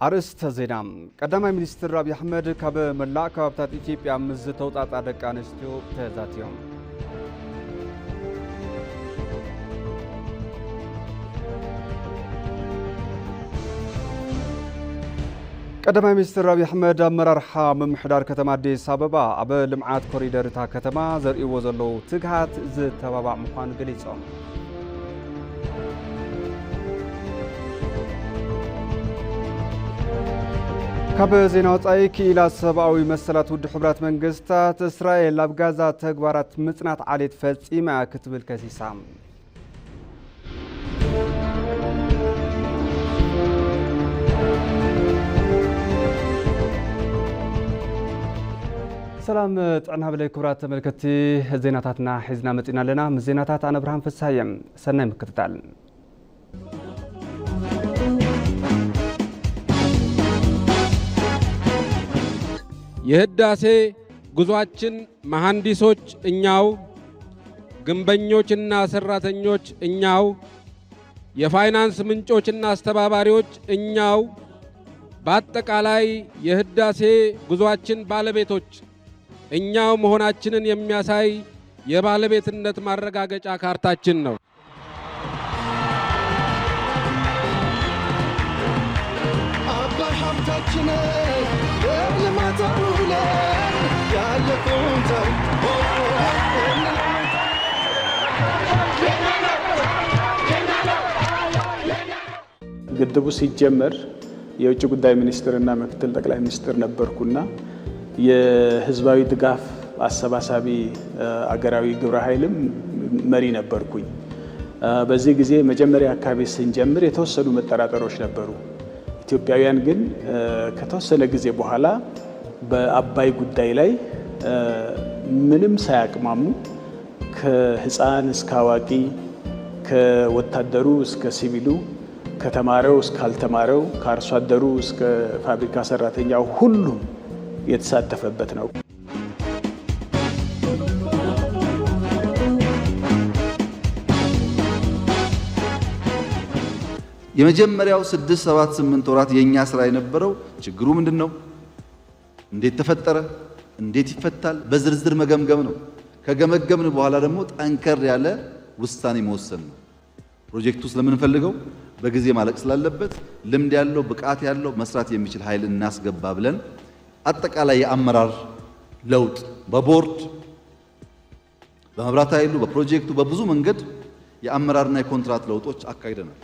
ኣርእስተ ዜና። ቀዳማይ ሚኒስትር ኣብይ ኣሕመድ ካብ መላእ ከባብታት ኢትዮጵያ ምስ ዝተውጻጻ ደቂ ኣንስትዮ ተዛትዮም። ቀዳማይ ሚኒስትር ኣብይ ኣሕመድ ኣመራርሓ ምምሕዳር ከተማ ኣዲስ ኣበባ ኣብ ልምዓት ኮሪደር እታ ከተማ ዘርእይዎ ዘለዉ ትግሃት ዝተባባዕ ምዃኑ ገሊጾም። ካብ ዜና ወጻኢ፣ ክኢላ ሰብኣዊ መሰላት ውድብ ሕቡራት መንግስታት፣ እስራኤል ኣብ ጋዛ ተግባራት ምጽናት ዓሌት ፈጺማ ክትብል ከሲሳ። ሰላም ጥዕና ብለይ ክቡራት ተመልከትቲ፣ ዜናታትና ሒዝና መጺና ኣለና። ምስ ዜናታት ኣነ ብርሃን ፍስሃየ። ሰናይ ምክትታል። የህዳሴ ጉዟችን መሐንዲሶች እኛው፣ ግንበኞችና ሰራተኞች እኛው፣ የፋይናንስ ምንጮችና አስተባባሪዎች እኛው፣ በአጠቃላይ የህዳሴ ጉዟችን ባለቤቶች እኛው መሆናችንን የሚያሳይ የባለቤትነት ማረጋገጫ ካርታችን ነው። አባይ ሀብታችን በልማት አውለን ያለፈውን ታሪክ ግድቡ ሲጀመር የውጭ ጉዳይ ሚኒስትርና ምክትል ጠቅላይ ሚኒስትር ነበርኩና የህዝባዊ ድጋፍ አሰባሳቢ፣ እ፣ አገራዊ ግብረ ኃይልም መሪ ነበርኩኝ። እ፣ በዚህ ጊዜ መጀመሪያ አካባቢ ስንጀምር የተወሰኑ መጠራጠሮች ነበሩ። ኢትዮጵያውያን ግን፣ እ፣ ከተወሰነ ጊዜ በኋላ በአባይ ጉዳይ ላይ፣ እ፣ ምንም ሳያቅማሙ ከህፃን እስከ አዋቂ፣ ከወታደሩ እስከ ሲቪሉ፣ ከተማረው እስካልተማረው፣ ከአርሶ አደሩ እስከ ፋብሪካ ሰራተኛው ሁሉም የተሳተፈበት ነው። የመጀመሪያው ስድስት፣ ሰባት፣ ስምንት ወራት የኛ ስራ የነበረው ችግሩ ምንድን ነው? እንዴት ተፈጠረ? እንዴት ይፈታል? በዝርዝር መገምገም ነው። ከገመገምን በኋላ ደግሞ ጠንከር ያለ ውሳኔ መወሰን ነው። ፕሮጀክቱ ስለምንፈልገው በጊዜ ማለቅ ስላለበት ልምድ ያለው፣ ብቃት ያለው፣ መስራት የሚችል ኃይል እናስገባ ብለን አጠቃላይ የአመራር ለውጥ በቦርድ፣ በመብራት ኃይሉ፣ በፕሮጀክቱ፣ በብዙ መንገድ የአመራርና የኮንትራት ለውጦች አካሂደናል።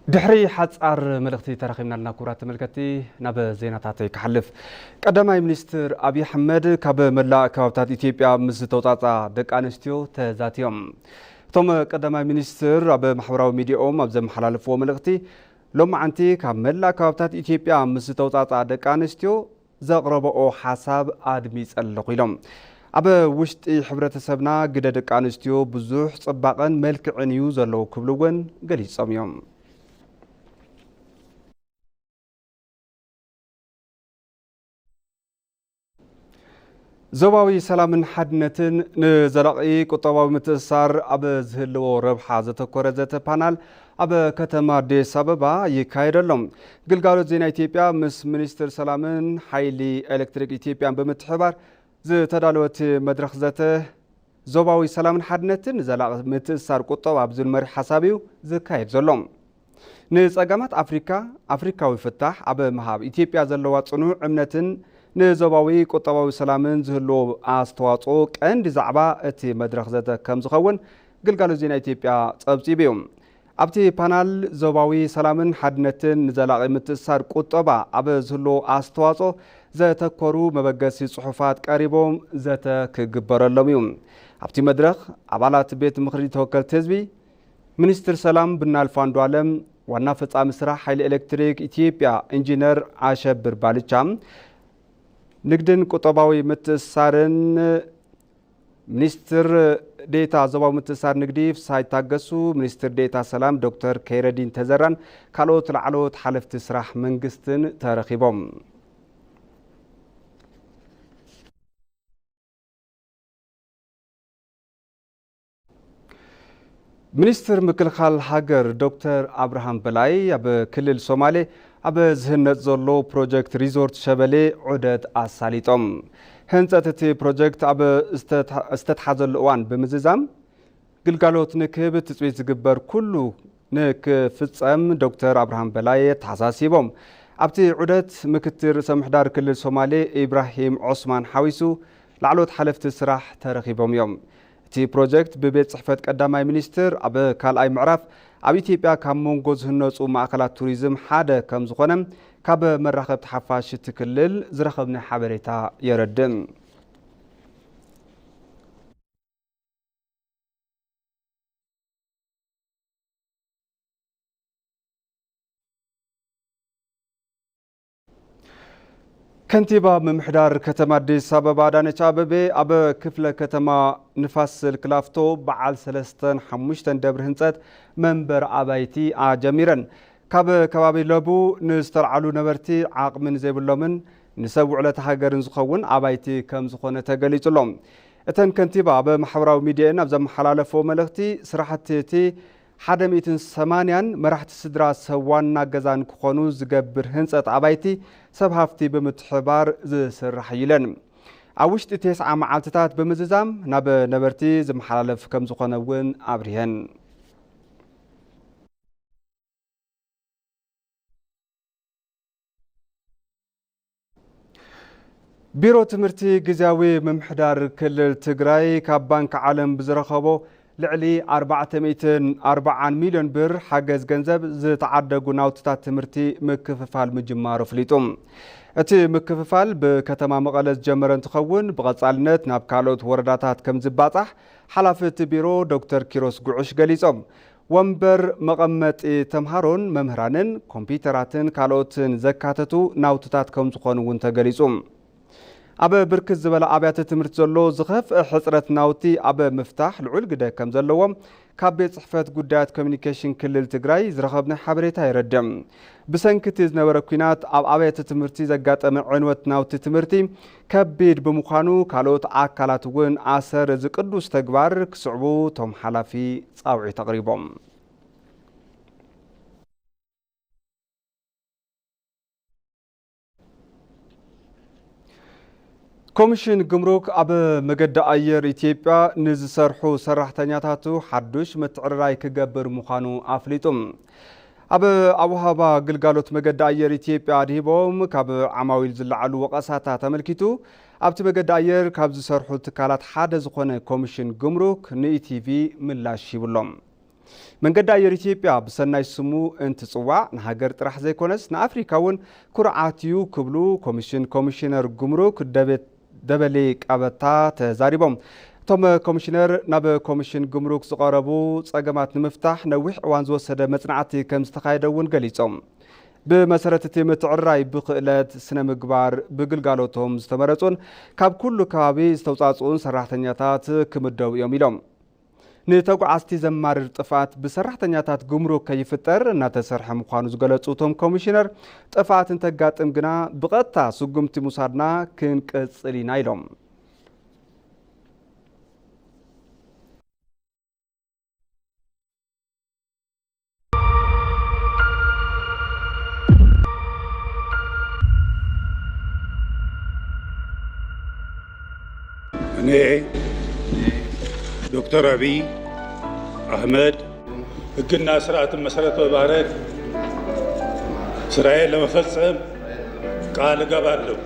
ድሕሪ ሓጻር መልእኽቲ ተራኺብና ኣለና። ክቡራት ተመልከትቲ፣ ናብ ዜናታት ክሓልፍ። ቀዳማይ ሚኒስትር ኣብይ ኣሕመድ ካብ መላእ ከባብታት ኢትዮጵያ ምስ ዝተውጻጻ ደቂ ኣንስትዮ ተዛትዮም። እቶም ቀዳማይ ሚኒስትር ኣብ ማሕበራዊ ሚዲያኦም ኣብ ዘመሓላለፍዎ መልእኽቲ፣ ሎማዓንቲ ካብ መላእ ከባብታት ኢትዮጵያ ምስ ዝተውጻጻ ደቂ ኣንስትዮ ዘቕረበኦ ሓሳብ ኣድሚጸ ኣለኹ ኢሎም። ኣብ ውሽጢ ሕብረተሰብና ግደ ደቂ ኣንስትዮ ብዙሕ ጽባቐን መልክዕን እዩ ዘለዎ ክብሉ እውን ገሊጾም እዮም። ዞባዊ ሰላምን ሓድነትን ንዘላቒ ቁጠባዊ ምትእስሳር ኣብ ዝህልዎ ረብሓ ዘተኮረ ዘተ ፓናል ኣብ ከተማ ኣዲስ ኣበባ ይካየድ ኣሎ። ግልጋሎት ዜና ኢትዮጵያ ምስ ሚኒስትር ሰላምን ሓይሊ ኤሌክትሪክ ኢትዮጵያን ብምትሕባር ዝተዳለወ እቲ መድረኽ ዘተ ዞባዊ ሰላምን ሓድነትን ንዘላቒ ምትእስሳር ቁጠባ ኣብ ዝብል መሪሕ ሓሳብ እዩ ዝካየድ ዘሎ። ንጸገማት ኣፍሪካ ኣፍሪካዊ ፍታሕ ኣብ ምሃብ ኢትዮጵያ ዘለዋ ጽኑዕ እምነትን ንዞባዊ ቁጠባዊ ሰላምን ዝህልዎ ኣስተዋጽኦ ቀንዲ ዛዕባ እቲ መድረኽ ዘተ ከም ዝኸውን ግልጋሎት ዜና ኢትዮጵያ ጸብጺቡ እዩ። ኣብቲ ፓናል ዞባዊ ሰላምን ሓድነትን ንዘላቒ ምትእስሳር ቁጠባ ኣብ ዝህልዎ ኣስተዋጽኦ ዘተኮሩ መበገሲ ጽሑፋት ቀሪቦም ዘተ ክግበረሎም እዩ። ኣብቲ መድረኽ ኣባላት ቤት ምኽሪ ተወከልቲ ህዝቢ፣ ሚኒስትር ሰላም ብናልፍ ኣንዱዓለም፣ ዋና ፈጻሚ ስራሕ ሓይሊ ኤሌክትሪክ ኢትዮጵያ ኢንጂነር ኣሸብር ባልቻ፣ ንግድን ቁጠባዊ ምትእስሳርን ሚኒስትር ዴኤታ ዞባዊ ምትእስሳር ንግዲ ፍስሃይ ታገሱ፣ ሚኒስትር ዴኤታ ሰላም ዶክተር ከይረዲን ተዘራን ካልኦት ላዕለዎት ሓለፍቲ ስራሕ መንግስትን ተረኺቦም። ሚኒስትር ምክልኻል ሃገር ዶክተር ኣብርሃም በላይ ኣብ ክልል ሶማሌ ኣብ ዝህነጽ ዘሎ ፕሮጀክት ሪዞርት ሸበሌ ዑደት ኣሳሊጦም። ህንጸት እቲ ፕሮጀክት ኣብ ዝተታ-፣ ዝተትሓዘሉ እዋን ብምዝዛም ግልጋሎት ንክህብ ትጽቢት ዝግበር ኩሉ ንክፍጸም ዶክተር ኣብርሃም በላይ ኣተሓሳሲቦም። ኣብቲ ዑደት ምክትል ርእሰ ምሕዳር ክልል ሶማሌ ኢብራሂም ዑስማን ሓዊሱ ላዕለዎት ሓለፍቲ ስራሕ ተረኺቦም እዮም። እቲ ፕሮጀክት ብቤት ጽሕፈት ቀዳማይ ሚኒስትር ኣብ ካልኣይ ምዕራፍ ኣብ ኢትዮጵያ ካብ መንጎ ዝህነጹ ማእከላት ቱሪዝም ሓደ ከም ዝኾነ ካብ መራኸብቲ ሓፋሽ እቲ ክልል ዝረኸብናዮ ሓበሬታ የረድእ። ከንቲባ ምምሕዳር ከተማ ኣዲስ ኣበባ ኣዳነች ኣበቤ ኣብ ክፍለ ከተማ ንፋስ ስልክ ላፍቶ በዓል ሰለስተን ሓሙሽተን ደብሪ ህንፀት መንበር ኣባይቲ ኣጀሚረን። ካብ ከባቢ ለቡ ንዝተልዓሉ ነበርቲ ዓቕሚ ንዘይብሎምን ንሰብ ውዕለታ ሃገርን ዝኸውን ኣባይቲ ከም ዝኾነ ተገሊጹ ኣሎ። እተን ከንቲባ ኣብ ማሕበራዊ ሚዲየን ኣብ ዘመሓላለፎ መልእኽቲ፣ ስራሕቲ እቲ ሓደ ሚእትን ሰማንያን መራሕቲ ስድራ ሰብ ዋና ገዛ ንክኾኑ ዝገብር ህንፀት ኣባይቲ ሰብ ሃፍቲ ብምትሕባር ዝስራሕ እዩ ኢለን። ኣብ ውሽጢ ተስዓ መዓልትታት ብምዝዛም ናብ ነበርቲ ዝመሓላለፍ ከም ዝኾነ እውን ኣብሪሀን። ቢሮ ትምህርቲ ግዝያዊ ምምሕዳር ክልል ትግራይ ካብ ባንክ ዓለም ብዝረኸቦ ልዕሊ ኣርባዕተ ሚእትን ኣርባዓን ሚልዮን ብር ሓገዝ ገንዘብ ዝተዓደጉ ናውትታት ትምህርቲ ምክፍፋል ምጅማሩ ኣፍሊጡ። እቲ ምክፍፋል ብከተማ መቐለ ዝጀመረ እንትኸውን፣ ብቐጻልነት ናብ ካልኦት ወረዳታት ከም ዝባጻሕ ሓላፊ እቲ ቢሮ ዶክተር ኪሮስ ጉዑሽ ገሊጾም። ወንበር፣ መቐመጢ ተምሃሮን መምህራንን፣ ኮምፒውተራትን ካልኦትን ዘካተቱ ናውትታት ከም ዝኾኑ እውን ተገሊጹ። ኣብ ብርክት ዝበላ ኣብያተ ትምህርቲ ዘሎ ዝኸፍአ ሕጽረት ናውቲ ኣብ ምፍታሕ ልዑል ግደ ከም ዘለዎ ካብ ቤት ጽሕፈት ጉዳያት ኮሚኒኬሽን ክልል ትግራይ ዝረኸብናዮ ሓበሬታ የረድእ። ብሰንኪ እቲ ዝነበረ ኲናት ኣብ ኣብያተ ትምህርቲ ዘጋጠመ ዕንወት ናውቲ ትምህርቲ ከቢድ ብምዃኑ፣ ካልኦት ኣካላት እውን ኣሰር እዚ ቅዱስ ተግባር ክስዕቡ እቶም ሓላፊ ጻውዒት ኣቕሪቦም። ኮሚሽን ጉምሩክ ኣብ መገዲ ኣየር ኢትዮጵያ ንዝሰርሑ ሰራሕተኛታቱ ሓዱሽ ምትዕርራይ ክገብር ምዃኑ ኣፍሊጡ። ኣብ ኣወሃባ ግልጋሎት መገዲ ኣየር ኢትዮጵያ ኣድሂቦም ካብ ዓማዊል ዝለዓሉ ወቐሳታት ኣመልኪቱ፣ ኣብቲ መገዲ ኣየር ካብ ዝሰርሑ ትካላት ሓደ ዝኾነ ኮሚሽን ጉምሩክ ንኢቲቪ ምላሽ ሂቡሎም። መንገዲ ኣየር ኢትዮጵያ ብሰናይ ስሙ እንትጽዋዕ ንሃገር ጥራሕ ዘይኮነስ ንኣፍሪካ እውን ኩርዓት እዩ ክብሉ ኮሚሽን ኮሚሽነር ጉምሩክ ደበ-፣ ደበሌ ቀበታ ተዛሪቦም። እቶም ኮሚሽነር ናብ ኮሚሽን ጉምሩክ ዝቐረቡ ጸገማት ንምፍታሕ ነዊሕ እዋን ዝወሰደ መጽናዕቲ ከም ዝተኻየደ እውን ገሊጾም። ብመሰረት እቲ ምትዕርራይ ብክእለት፣ ስነ ምግባር፣ ብግልጋሎቶም ዝተመረጹን ካብ ኩሉ ከባቢ ዝተውጻጽኡን ሰራሕተኛታት ክምደቡ እዮም ኢሎም። ንተጓዓዝቲ ዘማርር ጥፍኣት ብሰራሕተኛታት ጉምሩክ ከይፍጠር እናተሰርሐ ምዃኑ ዝገለጹ እቶም ኮሚሽነር፣ ጥፍኣት እንተጋጥም ግና ብቐጥታ ስጉምቲ ምውሳድና ክንቅጽል ኢና ኢሎም። እኔ ዶክተር አብይ አህመድ ሕግና ስርዓትን መሰረት በማድረግ ስራዬን ለመፈጸም ቃል እገባለሁ።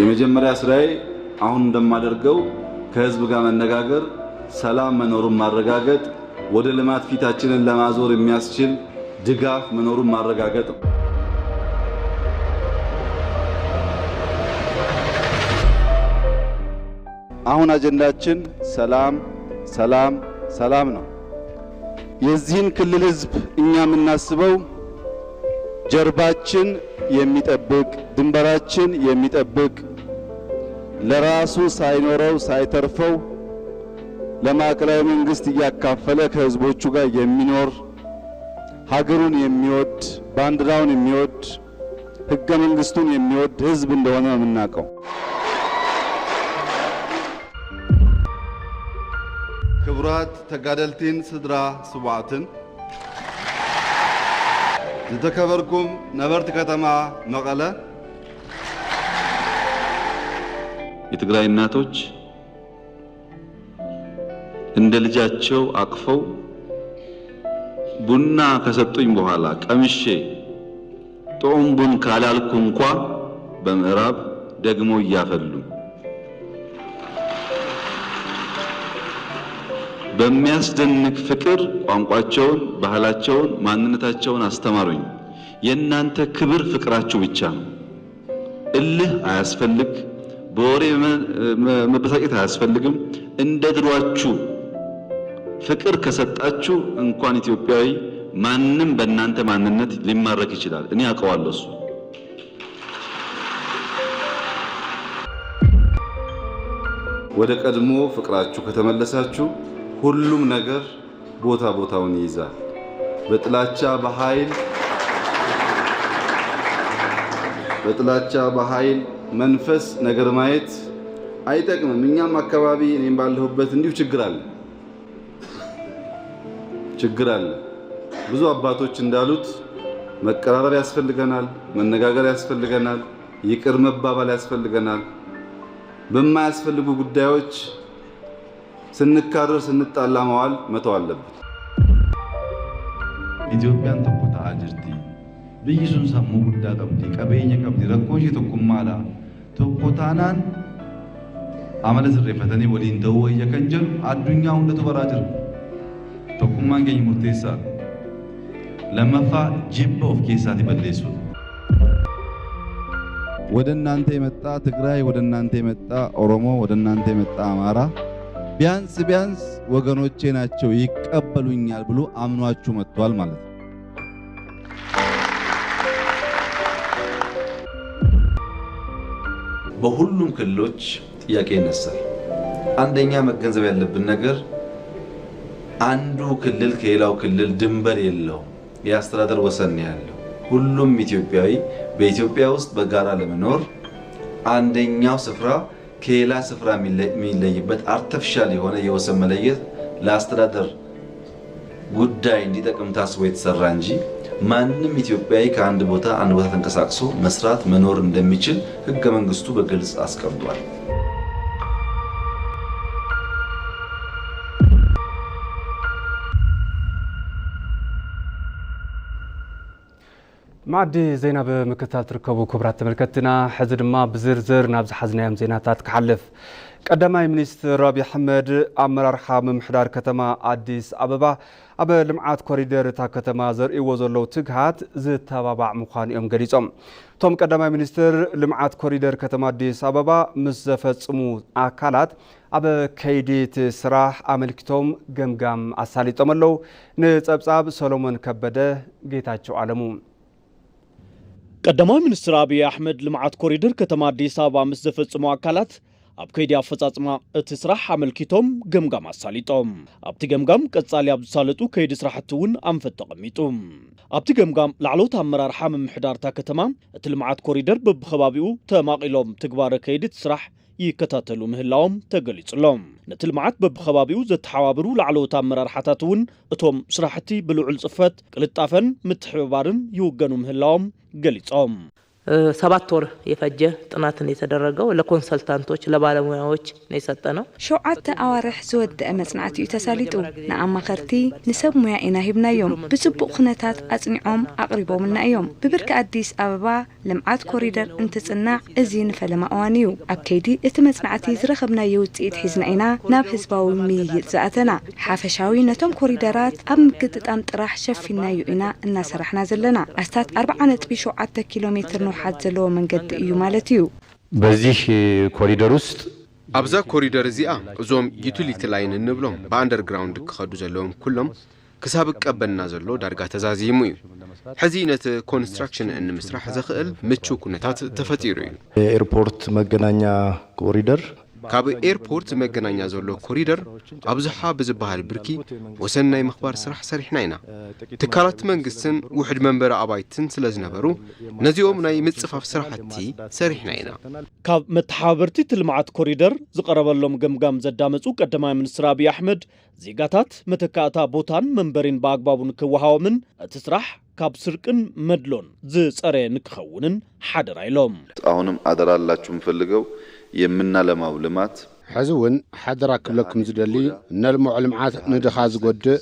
የመጀመሪያ ስራዬ አሁን እንደማደርገው ከህዝብ ጋር መነጋገር፣ ሰላም መኖሩን ማረጋገጥ፣ ወደ ልማት ፊታችንን ለማዞር የሚያስችል ድጋፍ መኖሩን ማረጋገጥ ነው። አሁን አጀንዳችን ሰላም፣ ሰላም፣ ሰላም ነው። የዚህን ክልል ህዝብ እኛ የምናስበው ጀርባችን የሚጠብቅ፣ ድንበራችን የሚጠብቅ፣ ለራሱ ሳይኖረው ሳይተርፈው ለማዕከላዊ መንግስት እያካፈለ ከህዝቦቹ ጋር የሚኖር፣ ሀገሩን የሚወድ፣ ባንዲራውን የሚወድ፣ ህገ መንግስቱን የሚወድ ህዝብ እንደሆነ ነው የምናውቀው። ክቡራት ተጋደልቲን ስድራ ስዋእትን፣ ዝተከበርኩም ነበርቲ ከተማ መቐለ፣ የትግራይ እናቶች እንደ ልጃቸው አቅፈው ቡና ከሰጡኝ በኋላ ቀምሼ ጥዑም ቡን ካላልኩ እንኳ በምዕራብ ደግሞ እያፈሉ በሚያስደንቅ ፍቅር ቋንቋቸውን፣ ባህላቸውን፣ ማንነታቸውን አስተማሩኝ። የእናንተ ክብር ፍቅራችሁ ብቻ ነው። እልህ አያስፈልግ፣ በወሬ መ-፣ መ-፣ መበሳጨት አያስፈልግም። እንደ ድሯችሁ ፍቅር ከሰጣችሁ እንኳን ኢትዮጵያዊ ማንም በእናንተ ማንነት ሊማረክ ይችላል። እኔ አውቀዋለሁ እሱ። ወደ ቀድሞ ፍቅራችሁ ከተመለሳችሁ ሁሉም ነገር ቦታ ቦታውን ይይዛል። በጥላቻ በኃይል በጥላቻ በኃይል መንፈስ ነገር ማየት አይጠቅምም። እኛም አካባቢ እኔም ባለሁበት እንዲሁ ችግር አለ፣ ችግር አለ። ብዙ አባቶች እንዳሉት መቀራረብ ያስፈልገናል፣ መነጋገር ያስፈልገናል፣ ይቅር መባባል ያስፈልገናል። በማያስፈልጉ ጉዳዮች ስንካረር፣ ስንጣላ መዋል መተው አለብን። Itoophiyaan tokko ta'aa jirti. Biyyi sun sammuu guddaa qabdi, qabeenya qabdi, rakkoo ishee tokkummaadha. Tokko taanaan amala sirreeffatanii waliin ta'uu wayya kan jedhu addunyaa hundatu baraa jira. Tokkummaan keenya murteessaadha. Lammaffaa jibba of keessaatii balleessuudha. ወደ እናንተ የመጣ ትግራይ፣ ወደ እናንተ የመጣ ኦሮሞ፣ ወደ እናንተ የመጣ አማራ ቢያንስ ቢያንስ ወገኖቼ ናቸው ይቀበሉኛል ብሎ አምኗችሁ መጥቷል ማለት ነው። በሁሉም ክልሎች ጥያቄ ይነሳል። አንደኛ መገንዘብ ያለብን ነገር አንዱ ክልል ከሌላው ክልል ድንበር የለውም፣ የአስተዳደር ወሰን ነው ያለው። ሁሉም ኢትዮጵያዊ በኢትዮጵያ ውስጥ በጋራ ለመኖር አንደኛው ስፍራ ከሌላ ስፍራ የሚለይበት አርተፊሻል የሆነ የወሰን መለየት ለአስተዳደር ጉዳይ እንዲጠቅም ታስቦ የተሰራ እንጂ ማንም ኢትዮጵያዊ ከአንድ ቦታ አንድ ቦታ ተንቀሳቅሶ መስራት መኖር እንደሚችል ህገ መንግስቱ በግልጽ አስቀምጧል። ማዕዲ ዜና ብምክትታል ትርከቡ ክቡራት ተመልከትትና፣ ሕዚ ድማ ብዝርዝር ናብ ዝሓዝናዮም ዜናታት ክሓልፍ። ቀዳማይ ሚኒስትር ኣብይ ኣሕመድ ኣመራርሓ ምምሕዳር ከተማ ኣዲስ ኣበባ ኣብ ልምዓት ኮሪደር እታ ከተማ ዘርእይዎ ዘለዉ ትግሃት ዝተባባዕ ምዃኑ እዮም ገሊጾም። እቶም ቀዳማይ ሚኒስትር ልምዓት ኮሪደር ከተማ ኣዲስ ኣበባ ምስ ዘፈጽሙ ኣካላት ኣብ ከይዲ እቲ ስራሕ ኣመልኪቶም ገምጋም ኣሳሊጦም ኣለዉ። ንጸብጻብ ሰሎሞን ከበደ፣ ጌታቸው ኣለሙ። ቀዳማይ ሚኒስትር ኣብይ ኣሕመድ ልምዓት ኮሪደር ከተማ ኣዲስ ኣበባ ምስ ዘፈጽሙ ኣካላት ኣብ ከይዲ ኣፈጻጽማ እቲ ስራሕ ኣመልኪቶም ገምጋም ኣሳሊጦም። ኣብቲ ገምጋም ቀጻሊ ኣብ ዝሳለጡ ከይዲ ስራሕቲ እውን ኣንፈት ተቐሚጡ። ኣብቲ ገምጋም ላዕለዎት ኣመራርሓ ምምሕዳር እታ ከተማ እቲ ልምዓት ኮሪደር በብኸባቢኡ ተማቒሎም ትግባረ ከይዲ እቲ ስራሕ ይከታተሉ ምህላዎም ተገሊጹ ኣሎ። ነቲ ልምዓት በብኸባቢኡ ዘተሓባብሩ ላዕለዎት ኣመራርሓታት እውን እቶም ስራሕቲ ብልዑል ጽፈት፣ ቅልጣፈን ምትሕብባርን ይውገኑ ምህላዎም ገሊጾም። ሰባት ወር የፈጀ ጥናትን የተደረገው ለኮንሰልታንቶች ለባለሙያዎች ነው የሰጠነው። ሸውዓተ ኣዋርሕ ዝወደአ መጽናዕቲ እዩ ተሳሊጡ። ንኣማኸርቲ፣ ንሰብ ሙያ ኢና ሂብናዮም። ብጽቡቕ ኩነታት ኣጽኒዖም ኣቕሪቦምልና እዮም። ብብርኪ ኣዲስ ኣበባ ልምዓት ኮሪደር እንትጽናዕ እዚ ንፈለማ እዋን እዩ። ኣብ ከይዲ እቲ መጽናዕቲ ዝረኸብናዮ ውጽኢት ሒዝና ኢና ናብ ህዝባዊ ምይይጥ ዝኣተና። ሓፈሻዊ ነቶም ኮሪደራት ኣብ ምግጥጣም ጥራሕ ሸፊንናዮ ኢና እናሰራሕና ዘለና። ኣስታት ኣርብዓ ነጥቢ ሸውዓተ ኪሎ ሜትር ንውሓት ዘለዎ መንገዲ እዩ ማለት እዩ። በዚህ ኮሪደር ውስጥ ኣብዛ ኮሪደር እዚኣ እዞም ዩቲሊቲ ላይን እንብሎም ብኣንደርግራውንድ ክኸዱ ዘለዎም ኩሎም ክሳብ ቀበና ዘሎ ዳርጋ ተዛዚሙ እዩ። ሕዚ ነቲ ኮንስትራክሽን እንምስራሕ ዘኽእል ምቹው ኩነታት ተፈጢሩ እዩ። የኤርፖርት መገናኛ ኮሪደር ካብ ኤርፖርት መገናኛ ዘሎ ኮሪደር ኣብዝሓ ብዝበሃል ብርኪ ወሰን ናይ ምኽባር ስራሕ ሰሪሕና ኢና። ትካላት መንግስትን ውሕድ መንበሪ ኣባይትን ስለ ዝነበሩ ነዚኦም ናይ ምጽፋፍ ስራሕቲ ሰሪሕና ኢና። ካብ መተሓባበርቲ እቲ ልምዓት ኮሪደር ዝቐረበሎም ገምጋም ዘዳመፁ ቀዳማይ ሚኒስትር ኣብይ ኣሕመድ፣ ዜጋታት መተካእታ ቦታን መንበሪን ብኣግባቡ ንክወሃቦምን እቲ ስራሕ ካብ ስርቅን መድሎን ዝፀረየ ንክኸውንን ሓደራ ኢሎም። አሁንም አደራ ላችሁ የምፈልገው የምናለማው ልማት ሕዚ እውን ሓደራ ክብለኩም ዝደሊ፣ እነልምዖ ልምዓት ንድኻ ዝጎድእ፣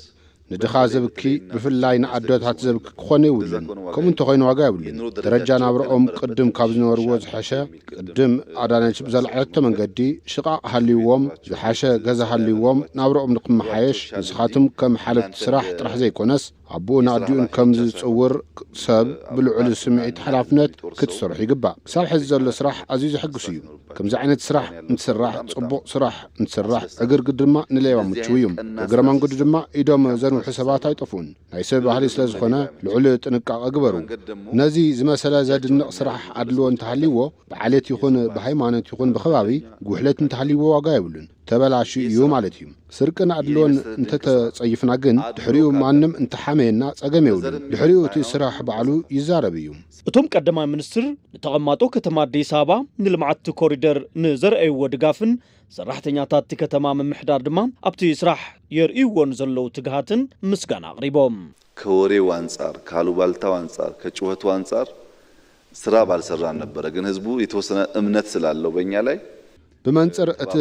ንድኻ ዘብኪ፣ ብፍላይ ንኣዶታት ዘብኪ ክኾን የብሉን። ከምኡ እንተኾይኑ ዋጋ የብሉን። ደረጃ ናብርኦም ቅድም ካብ ዝነበርዎ ዝሐሸ፣ ቅድም ኣዳነች ብዘልዓለቶ መንገዲ ሽቓቕ ሃልይዎም፣ ዝሓሸ ገዛ ሃልይዎም ናብርኦም ንክመሓየሽ ንስኻትም ከም ሓለፍቲ ስራሕ ጥራሕ ዘይኮነስ ኣቦኡን ኣዲኡን ከም ዝጽውር ሰብ ብልዑል ስምዒት ሓላፍነት ክትሰርሑ ይግባእ። ክሳብ ሕዚ ዘሎ ስራሕ ኣዝዩ ዘሐጉስ እዩ። ከምዚ ዓይነት ስራሕ እንትስራሕ፣ ጽቡቕ ስራሕ እንትስራሕ፣ ዕግርግር ድማ ንሌባ ምችው እዩ። እግረ መንገዱ ድማ ኢዶም ዘንውሑ ሰባት ኣይጠፍኡን። ናይ ሰብ ባህሊ ስለ ዝኾነ ልዑል ጥንቃቐ ግበሩ። ነዚ ዝመሰለ ዘድንቕ ስራሕ ኣድልዎ እንተሃልይዎ፣ ብዓሌት ይኹን ብሃይማኖት ይኹን ብኸባቢ ጉሕለት እንተሃልይዎ ዋጋ የብሉን፣ ተበላሽዩ እዩ ማለት እዩ። ስርቅን ኣድልዎን እንተተጸይፍና ግን ድሕሪኡ ማንም እንተሓመየና ጸገም የብሉን። ድሕሪኡ እቲ ስራሕ ባዕሉ ይዛረብ እዩ። እቶም ቀዳማይ ሚኒስትር ንተቐማጦ ከተማ ኣዲስ ኣበባ ንልምዓት ኮሪደር ንዘርኣይዎ ድጋፍን ሰራሕተኛታት እቲ ከተማ ምምሕዳር ድማ ኣብቲ ስራሕ የርእይዎ ንዘለዉ ትግሃትን ምስጋና ኣቕሪቦም። ከወሬው አንጻር፣ ካሉባልታው አንጻር፣ ከጩኸቱ አንጻር ስራ ባልሰራን ነበረ። ግን ህዝቡ የተወሰነ እምነት ስላለው በእኛ ላይ ብመንጽር እቲ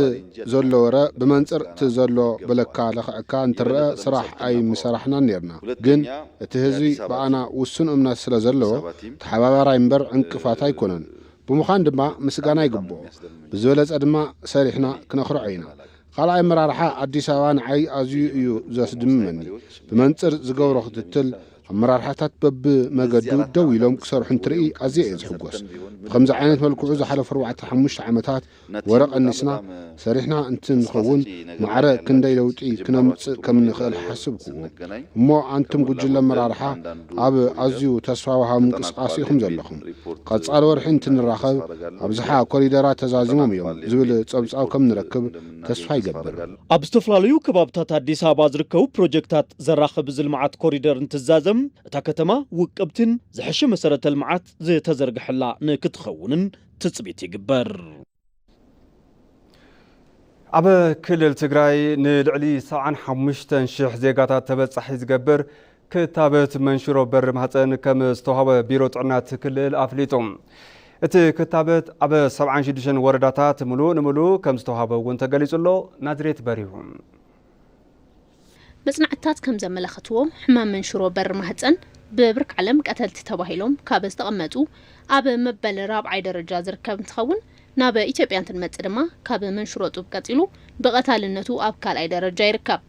ዘሎ ወረ፣ ብመንጽር እቲ ዘሎ በለካ ለኽዐካ እንትረአ ስራሕ ኣይምሰራሕናን ኔርና። ግን እቲ ህዝቢ ብኣና ውሱን እምነት ስለ ዘለዎ ተሓባባራይ እምበር ዕንቅፋት ኣይኮነን። ብምዃን ድማ ምስጋና ይግብኦ። ብዝበለጸ ድማ ሰሪሕና ክነኽርዖ ኢና። ካልኣይ ኣመራርሓ ኣዲስ ኣበባ ንዓይ ኣዝዩ እዩ ዘስድምመኒ። ብመንጽር ዝገብሮ ክትትል ኣመራርሓታት በብመገዱ ደው ኢሎም ክሰርሑ እንትርኢ ኣዝየ እየ ዝሕጎስ። ብኸምዚ ዓይነት መልክዑ ዝሓለፉ ኣርባዕተ ሓሙሽተ ዓመታት ወረ ቀኒስና ሰሪሕና እንትንኸውን ማዕረ ክንደይ ለውጢ ክነምጽእ ከም ንኽእል ሓስብክዎ። እሞ ኣንቱም ጉጅለ ኣመራርሓ ኣብ ኣዝዩ ተስፋ ወሃቢ ምንቅስቓስ ኢኹም ዘለኹም። ቀጻሊ ወርሒ እንትንራኸብ ኣብዝሓ ኮሪደራት ተዛዚሞም እዮም ዝብል ጸብጻብ ከም ንረክብ ተስፋ ይገብር። ኣብ ዝተፈላለዩ ከባብታት ኣዲስ ኣበባ ዝርከቡ ፕሮጀክታት ዘራኽብ እዚ ልምዓት ኮሪደር እንትዛዘም እታ ከተማ ውቅብትን ዝሐሸ መሰረተ ልምዓት ዝተዘርግሐላ ንክትኸውንን ትፅቢት ይግበር። ኣብ ክልል ትግራይ ንልዕሊ ሰብዓን ሓሙሽተን ሽሕ ዜጋታት ተበጻሒ ዝገብር ክታበት መንሽሮ በሪ ማህፀን ከም ዝተዋህበ ቢሮ ጥዕና እቲ ክልል ኣፍሊጡ። እቲ ክታበት ኣብ ሰብዓን ሽዱሽተን ወረዳታት ምሉእ ንምሉእ ከም ዝተዋህበ እውን ተገሊጹ ኣሎ። ናዝሬት በሪሁ። መጽናዕትታት ከም ዘመላኽትዎ ሕማም መንሽሮ በሪ ማህፀን ብብርክ ዓለም ቀተልቲ ተባሂሎም ካብ ዝተቐመጡ ኣብ መበል ራብዓይ ደረጃ ዝርከብ እንትኸውን ናብ ኢትዮጵያ እንትንመጽእ ድማ ካብ መንሽሮ ጡብ ቀጺሉ ብቐታልነቱ ኣብ ካልኣይ ደረጃ ይርከብ።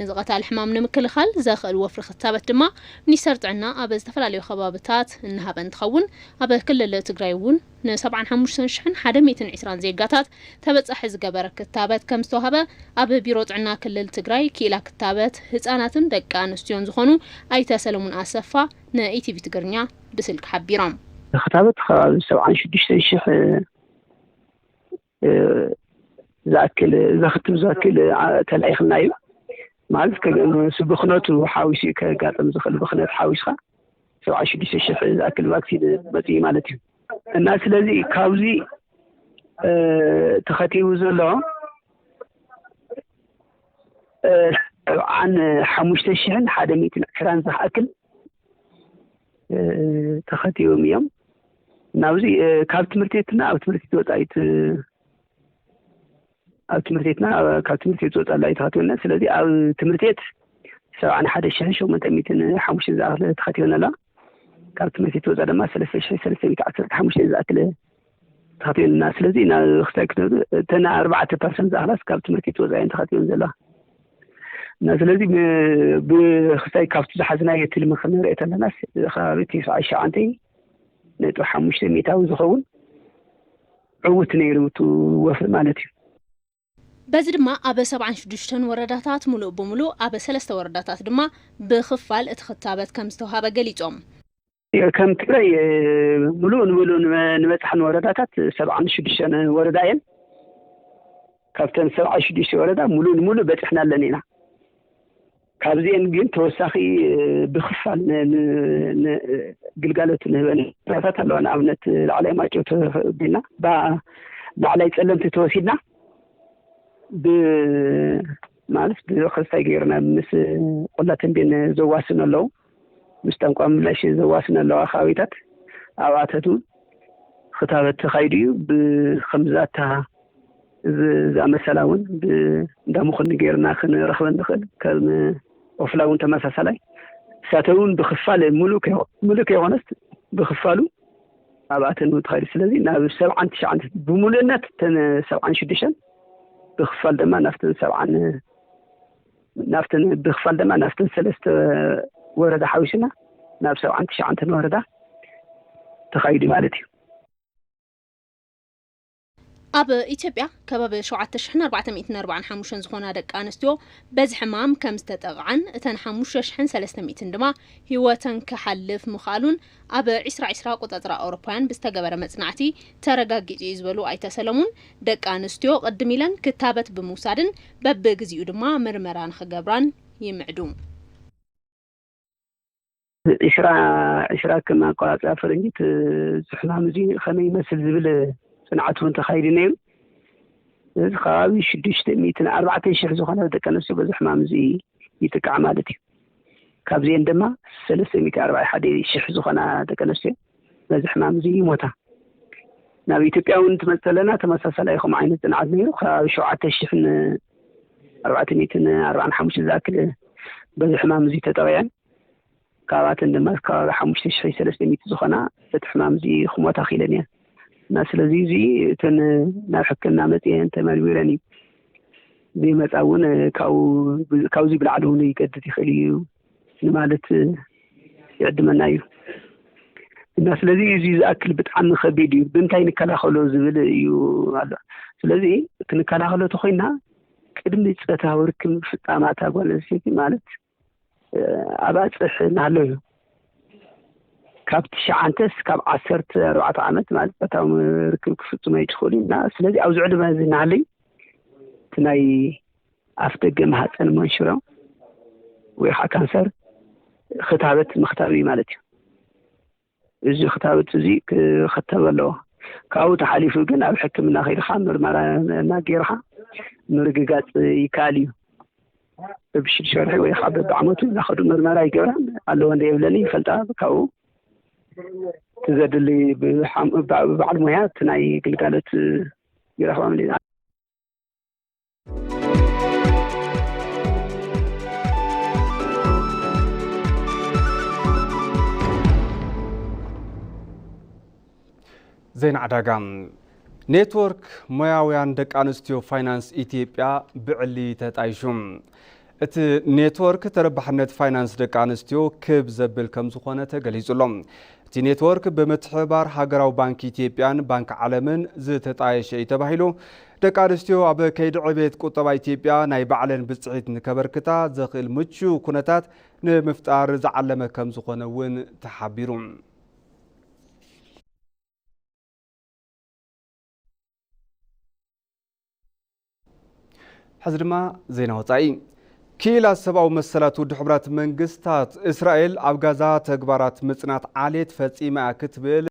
ነዚ ቀታሊ ሕማም ንምክልኻል ዘኽእል ወፍሪ ክታበት ድማ ሚኒስተር ጥዕና ኣብ ዝተፈላለዩ ከባብታት እናሃበ እንትኸውን ኣብ ክልል ትግራይ እውን ን75,120 ዜጋታት ተበጻሒ ዝገበረ ክታበት ከም ዝተዋህበ ኣብ ቢሮ ጥዕና ክልል ትግራይ ክኢላ ክታበት ህፃናትን ደቂ ኣንስትዮን ዝኾኑ ኣይተ ሰለሙን ኣሰፋ ንኢቲቪ ትግርኛ ብስልኪ ሓቢሮም። ክታበት ከባቢ ሰብዓን ሽዱሽተን ሽሕ ዝኣክል ዘኽትብ ዝኣክል ተላኢኽና እዩ። ማለት ምስ ብኽነቱ ሓዊሱ እዩ ከጋጥም ዝኽእል። ብኽነት ሓዊስካ ሰብዓ ሽዱሽተ ሽሕ ዝኣክል ቫክሲን መፅኡ ማለት እዩ። እና ስለዚ ካብዚ ተኸቲቡ ዘሎ ሰብዓን ሓሙሽተ ሽሕን ሓደ ሚእትን ዕስራን ዝኣክል ተኸቲቦም እዮም። ናብዚ ካብ ትምህርቲ ቤትና ኣብ ትምህርቲ ቤት ወፃኢት ኣብ ትምህርቲ ቤትና ካብ ትምህርቲ ቤት ወፃኢ ላይ ተኸቲቦና። ስለዚ ኣብ ትምህርቲ ቤት ሰብዓን ሓደ ሽሕን ሸሞንተ ሚእትን ሓሙሽተን ዝኣኽለ ተኸቲበን ኣለዋ። ካብ ትምህርቲ ቤት ወፃኢ ድማ ሰለስተ ሽሕን ሰለስተ ሚእትን ዓሰርተ ሓሙሽተን ዝኣክለ ተኸቲበን ኣለና። ስለዚ ናብ ክሳይ ክትነብር እተን ኣርባዕተ ፐርሰንት ዝኣኽላስ ካብ ትምህርቲ ቤት ወፃኢ እየን ተኸቲበን ዘለዋ። እና ስለዚ ብክሳይ ካብቲ ዝሓዝናዮ ትልሚ ክንርኢ ተለናስ ከባቢ ተስዓ ሸዓንተ ነጥቢ ሓሙሽተ ሚእታዊ ዝኸውን ዕውት ነይሩ እቲ ወፍሪ ማለት እዩ። በዚ ድማ ኣብ ሰብዓን ሽዱሽተን ወረዳታት ሙሉእ ብሙሉእ ኣብ ሰለስተ ወረዳታት ድማ ብኽፋል እቲ ክታበት ከም ዝተውሃበ ገሊጾም። ከም ትግራይ ሙሉእ ንሙሉእ ንበ- ንበፅሐን ወረዳታት ሰብዓን ሽዱሽተን ወረዳ እየን። ካብተን ሰብዓ ሽዱሽተ ወረዳ ሙሉእ ንሙሉእ በፂሕናለን ኢና። ካብዚአን ግን ተወሳኺ ብክፋል ግልጋሎት ንህበን ታት ኣለዋ። ንኣብነት ላዕላይ ማይጨው ተቢልና፣ ላዕላይ ፀለምቲ ተወሲድና፣ ማለት ብክስታይ ገይርና ምስ ቆላ ተንቤን ዘዋስኑ ኣለዉ፣ ምስ ጠንቋ ምላሽ ዘዋስኑ ኣለዋ ከባቢታት ኣብኣተት እውን ክታበት ተኻይዱ እዩ። ብከምዛታ ዝኣመሰላ እውን እንዳመኾኒ ገይርና ክንረኽበን ንኽእል። ከም ኦፍላ እውን ተመሳሳላይ፣ እሳተ እውን ብክፋል ሙሉእ ከይኮነስ ብክፋሉ ኣብኣተን እውን ተኻይዱ። ስለዚ ናብ ሰብዓን ትሽዓን ብሙሉእነት ተን ሰብዓን ሽዱሽተን ብክፋል ድማ ናብተን ሰብዓን ናብተን ብክፋል ድማ ናብተን ሰለስተ ወረዳ ሓዊስና ናብ ሰብዓን ትሽዓንተን ወረዳ ተኻይዱ ማለት እዩ። ኣብ ኢትዮጵያ ከባቢ ሸውዓተ ሽሕን ኣርባዕተ ሚእትን ኣርባዓን ሓሙሽተን ዝኾና ደቂ ኣንስትዮ በዚ ሕማም ከም ዝተጠቕዓን እተን ሓሙሽተ ሽሕን ሰለስተ ሚእትን ድማ ህይወተን ክሓልፍ ምኽኣሉን ኣብ ዒስራ ዒስራ ኣቆጻጽራ ኣውሮፓውያን ብዝተገበረ መጽናዕቲ ተረጋጊጹ እዩ ዝበሉ ኣይተ ሰለሙን፣ ደቂ ኣንስትዮ ቅድም ኢለን ክታበት ብምውሳድን በብግዚኡ ድማ ምርመራ ንኽገብራን ይምዕዱ። ዒስራ ዒስራ ከም ኣቆጻጽራ ፈረንጂ እቲ ሕማም እዚ ከመይ ይመስል ዝብል ጽንዓት እውን ተኻይዱ ነይሩ። እዚ ከባቢ ሽዱሽተ ሚእትን ኣርባዕተን ሽሕ ዝኾና ደቂ ኣንስትዮ በዚ ሕማም እዚ ይጥቃዕ ማለት እዩ። ካብዚአን ድማ ሰለስተ ሚእቲ ኣርባዓ ሓደ ሽሕ ዝኾና ደቂ ኣንስትዮ በዚ ሕማም እዚ ይሞታ። ናብ ኢትዮጵያ እውን ትመፅእ ዘለና ተመሳሳላይ ከምኡ ዓይነት ፅንዓት ነይሩ። ከባቢ ሸውዓተ ሽሕን ኣርባዕተ ሚእትን ኣርባዓን ሓሙሽተ ዝኣክል በዚ ሕማም እዚ ተጠቂዐን። ካብኣተን ድማ ከባቢ ሓሙሽተ ሽሕ ሰለስተ ሚእቲ ዝኾና በቲ ሕማም እዚ ክሞታ ክኢለን እየን። እና ስለዚ እዚ እተን ናብ ሕክምና መፅአን ተመርሚረን እዩ። ዘይመፃ እውን ካብዚ ብላዕሊ እውን ይገድድ ይኽእል እዩ ንማለት ይዕድመና እዩ። እና ስለዚ እዚ ዝኣክል ብጣዕሚ ከቢድ እዩ። ብምንታይ ንከላኸሎ ዝብል እዩ ኣሎ። ስለዚ ክንከላኸሎ ተኮይና ቅድሚ ፆታዊ ርክብ ምፍፃም እታ ጓል ኣንስተይቲ ማለት ኣባፅሕ እናሃለወ እዩ። ካብ ትሽዓንተ እስካብ ዓሰርተ ኣርባዕተ ዓመት ማለት ፆታዊ ርክብ ክፍፅሙ ኣይትኽእሉ እና ስለዚ ኣብዚ ዕድመ እዚ እናሃለዩ እቲ ናይ ኣፍ ደገ ማህፀን መንሽሮ ወይ ከዓ ካንሰር ክታበት ምክታብ እዩ ማለት እዩ። እዚ ክታበት እዚ ክኸተብ ኣለዎ። ካብኡ ተሓሊፉ ግን ኣብ ሕክምና ከይድካ ምርመራ እናጌርካ ምርግጋፅ ይከኣል እዩ። በብሽዱሽተ ወርሒ ወይ ከዓ በብዓመቱ እናኸዱ ምርመራ ይገብራ ኣለዎ እንደ የብለኒ ይፈልጣ ካብኡ እቲ ዘድሊ ብበዓል ሙያ እቲ ናይ ግልጋሎት ይረኽባ ማለት ዜና ዕዳጋ። ኔትወርክ ሞያውያን ደቂ ኣንስትዮ ፋይናንስ ኢትዮጵያ ብዕሊ ተጣይሹ። እቲ ኔትወርክ ተረባሕነት ፋይናንስ ደቂ ኣንስትዮ ክብ ዘብል ከም ዝኾነ ተገሊጹ ኣሎ። እቲ ኔትወርክ ብምትሕብባር ሃገራዊ ባንክ ኢትዮጵያን ባንክ ዓለምን ዝተጣየሸ እዩ ተባሂሉ። ደቂ ኣንስትዮ ኣብ ከይዲ ዕቤት ቁጠባ ኢትዮጵያ ናይ ባዕለን ብፅሒት ንከበርክታ ዘኽእል ምቹው ኩነታት ንምፍጣር ዝዓለመ ከም ዝኾነ እውን ተሓቢሩ። ሕዚ ድማ ዜና ወፃኢ። ክኢላ ሰብኣዊ መሰላት ውድብ ሕቡራት መንግስታት እስራኤል ኣብ ጋዛ ተግባራት ምፅናት ዓሌት ፈፂማ እያ ክትብል